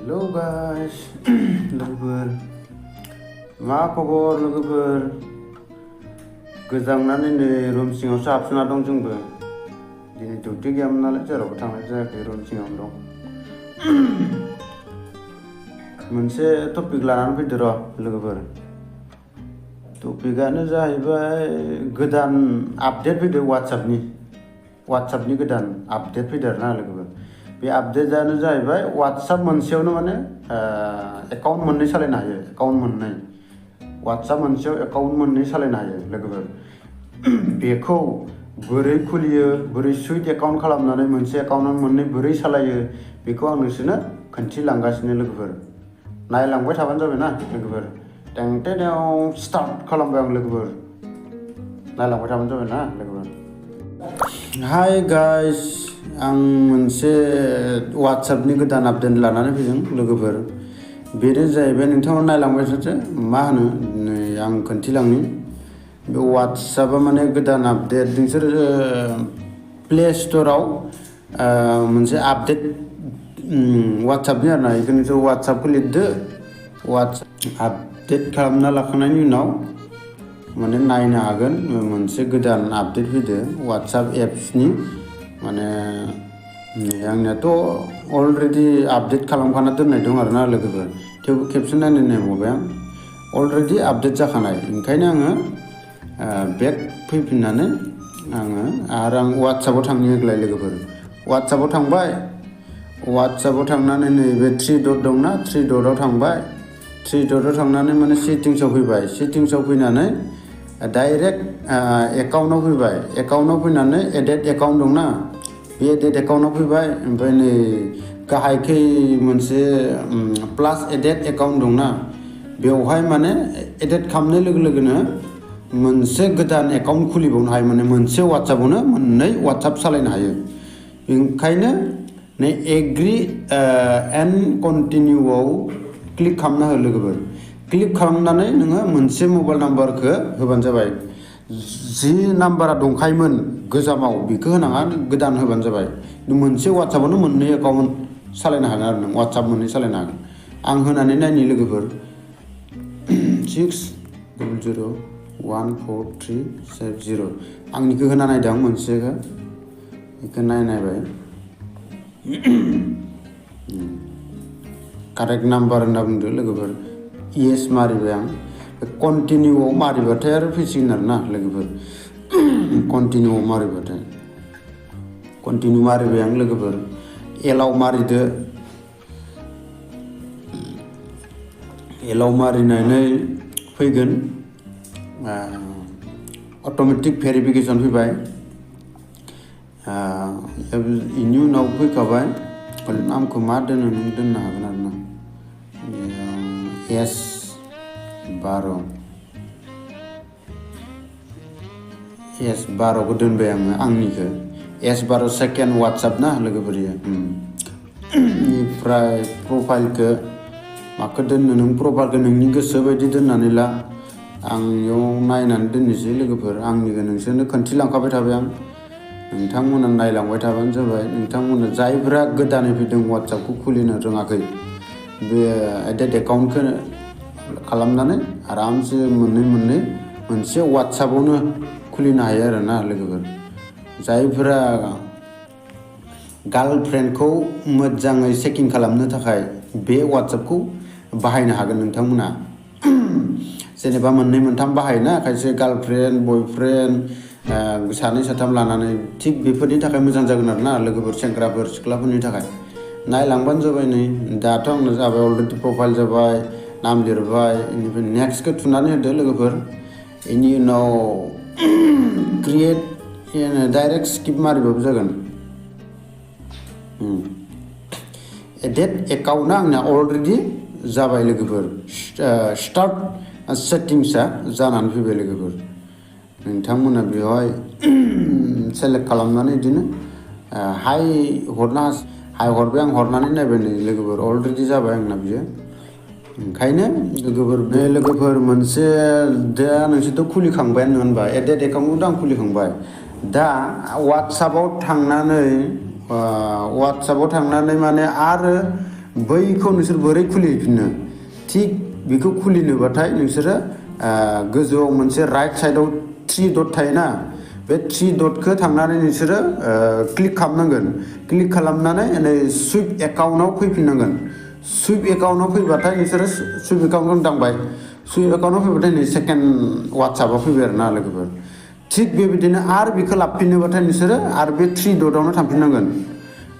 hello guys लोगोफोर मा खबर लोगोफोर गोजांनानै नै रुम सिङावसो हाबसोना दं जोंबो दिनै डिउटि गैयामोन नालाय जेरावबो थांनाय जायाखै रुम सिङावनो दं मोनसे टपिक लानानै फैदो र' लोगोफोर टपिकआनो जाहैबाय गोदान आपडेट फैदो वाट्सएपनि गोदान आपडेट फैदो आरोना लोगोफोर बे आपडेटआनो जाहैबाय वाट्सएप मोनसेयावनो माने एकाउन्ट मोननै सालायनो हायो वाट्सएप मोनसेयाव एकाउन्ट मोननै सालायनो हायो लोगोफोर बेखौ बोरै खुलियो बोरै सुइट एकाउन्ट खालामनानै मोनसे एकाउन्टआव मोननै बोरै सालायो बेखौ आं नोंसोरनो खोन्थिलांगासिनो लोगोफोर नायलांबाय थाबानो जाबायना लोगोफोर टेंटेनाव स्टार्ट खालामबाय आं लोगोफोर नायलांबाय थाबानो जाबायना लोगोफोर हाय गाइस आं मोनसे वाट्सएपनि गोदान आपडेट लानानै फैदों लोगोफोर बेनो जाहैबाय नोंथाङा नायलांबाय थादो मा होनो नै आं खोन्थिलांनि बे वाट्सएपआ माने गोदान आपडेट नोंसोर प्ले स्ट'राव मोनसे आपडेट वाट्सएपनि आरोना बेखौ नोंसोर वाट्सएपखौ लिरदो वाट्सएप आपडेट खालामना लाखांनायनि उनाव माने नायनो हागोन मोनसे गोदान आपडेट फैदो वाट्सएप एप्सनि माने आंनियाथ' अलरेडि आपडेट खालामखाना दोननाय दं आरोना लोगोफोर थेवबो खेबसे नायबावबाय आं अलरेडि आपडेट जाखानाय ओंखायनो आङो बेक फैफिननानै आरो आं वाट्सएपआव थांनो होग्लाय लोगोफोर वाट्सएपआव थांबाय वाट्सएपआव थांनानै नैबे थ्रि डट दंना थ्रि डटआव थांबाय थ्रि डटआव थांनानै माने सेटिंसआव फैबाय सेटिंसआव फैनानै डाइरेक्ट एकाउन्टआव फैबाय एकाउन्टआव फैनानै एडेड एकाउन्ट दंना बे एडेड एकाउन्टआव फैबाय ओमफ्राय नै गाहायखै मोनसे प्लास एडेड एकाउन्ट दंना बेवहाय माने एडेड खालामनाय लोगो लोगोनो मोनसे गोदान एकाउन्ट खुलिबावनो हायो माने मोनसे वाट्सएपआवनो मोननै वाट्सएप सालायनो हायो ओंखायनो नै एग्रि एन्ड कन्टिनिउआव क्लिक खालामना हो लोगोफोर क्लिक खालामनानै नोङो मोनसे मबाइल नाम्बारखौ होबानो जाबाय जि नाम्बारा दंखायोमोन गोजामाव बेखौ होनाङा गोदान होबानो जाबाय मोनसे वाट्सएपआवनो मोननै एकाउन्ट सालायनो हागोन आरो नों वाट्सएप मोननै सालायनो हागोन आं होनानै नायनि लोगोफोर 6001437 आंनिखौ होना नायदों मोनसेखौ बेखौ नायबाय कारेक्ट नाम्बार होनना बुंदो लोगोफोर इएस मारिबाय आं कन्टिनिउआव मारिबाथाय आरो फैसिगोन आरोना लोगोफोर कन्टिनिउआव मारिबाथाय कन्टिनिउ मारिबाय आं लोगोफोर एलाव मारिदो एलाव मारिनानै फैगोन अट'मेटिक भेरिफिकेसन फैबाय बेनि उनाव फैखाबाय नामखौ मा दोनो नों दोननो हागोन आरो ना S12 दोनबाय आङो आंनिखौ S12 सेकेन्ड वाट्सएप ना लोगोफोर बेनिफ्राय प्रफाइलखौ माखौ दोननो नों प्रफाइलखौ नोंनि गोसो बायदि दोननानै ला आं बेयाव नायनानै दोननोसै लोगोफोर आंनिखौ नोंसोरनो खोन्थिलांखाबाय थाबाय आं नोंथांमोना नायलांबाय थाबानो जाबाय नोंथांमोना जायफोरा गोदानै फैदों वाट्सएपखौ खुलिनो रोङाखै बे एडेड एकाउन्टखौ खालामनानै आरामसे मोननै मोनसे वाट्सएपआवनो खुलिनो हायो आरोना लोगोफोर जायफोरा गार्लफ्रेन्डखौ मोजाङै चेकिं खालामनो थाखाय बे वाट्सएपखौ बाहायनो हागोन नोंथांमोना जेनेबा मोननै मोनथाम बाहायोना खायसे गार्लफ्रेन्ड बयफ्रेन्ड सानै साथाम लानानै थिग बेफोरनि थाखाय मोजां जागोन आरोना लोगोफोर सेंग्राफोर सिख्लाफोरनि थाखाय नायलांबानो जाबाय नै दाथ' आंनो जाबाय अलरेडि प्रफाइल जाबाय नाम लिरबाय बेनिफ्राय नेक्स्टखौ थुनानै होदो लोगोफोर बेनि उनाव क्रिएट डाइरेक्ट स्किप मारिबाबो जागोन एडेड एकाउन्टआ आंना अलरेडि जाबाय लोगोफोर स्टार्ट सेटिंसआ जानानै फैबाय लोगोफोर नोंथांमोना बेवहाय सेलेक्ट खालामनानै बिदिनो हाय हरबाय आं हरनानै नायबाय नै लोगोफोर अलरेडि जाबाय आंना बियो ओंखायनो लोगोफोर मोनसे दा नोंसोरथ' खुलिखांबायानो होनबा एडेड एकाउन्टखौथ' आं खुलिखांबाय दा वाट्सएपआव थांनानै माने आरो बैखौ नोंसोर बोरै खुलिफिननो थिग बेखौ खुलिनोबाथाय नोंसोरो गोजौआव मोनसे राइट साइडआव 3 डट थायोना बे 3 डटखौ थांनानै नोंसोरो क्लिक खालामनांगोन क्लिक खालामनानै नै सुइप एकाउन्टआव फैफिननांगोन सुइप एकाउन्टआव फैबाथाय नोंसोरो सुइप एकाउन्टखौ दांबाय सुइप एकाउन्टआव फैबाथाय नै सेकेन्ड वाट्सएपआव फैबाय आरोना लोगोफोर थिग बेबायदिनो आरो बेखौ लाबोफिननोबाथाय नोंसोरो आरो बे 3 डटआवनो थांफिननांगोन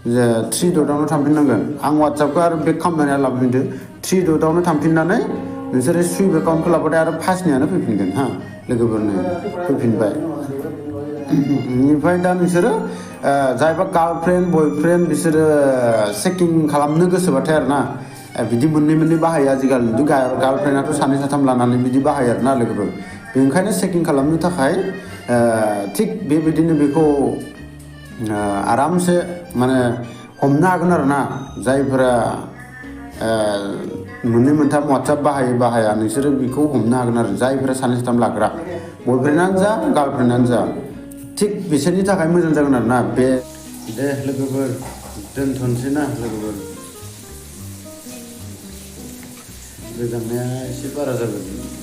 3 डटआवनो थांफिननांगोन आं वाट्सएपखौ आरो बेक खालामनानै लाबोफिनदो 3 डटआवनो थांफिननानै नोंसोरो सुइप एकाउन्टखौ लाबाथाय आरो फार्स्टनियानो फैफिनगोन हा लोगोफोरनो फैफिनबाय बेनिफ्राय दा नोंसोरो जायबा गार्लफ्रेन्ड बयफ्रेन्ड बिसोरो चेकिं खालामनो गोसोबाथाय आरोना बिदि मोननै बाहायो आजिखालि गार्लफ्रेन्डआथ' सानै साथाम लानानै बिदि बाहायो आरोना लोगोफोर बेनिखायनो चेकिं खालामनो थाखाय थिग बेबायदिनो बेखौ आरामसे माने हमनो हागोन आरोना जायफोरा मोननै मोनथाम वाट्सएप बाहाया नोंसोरो बेखौ हमनो हागोन आरो जायफोरा सानै साथाम लाग्रा बयफ्रेन्डआनो जा गार्लफ्रेन्डआनो जा थिग बिसोरनि थाखाय मोजां जागोन आरोना बे दे लोगोफोर दोनथ'नोसै ना लोगोफोर गोजांनाया एसे बारा जाबाय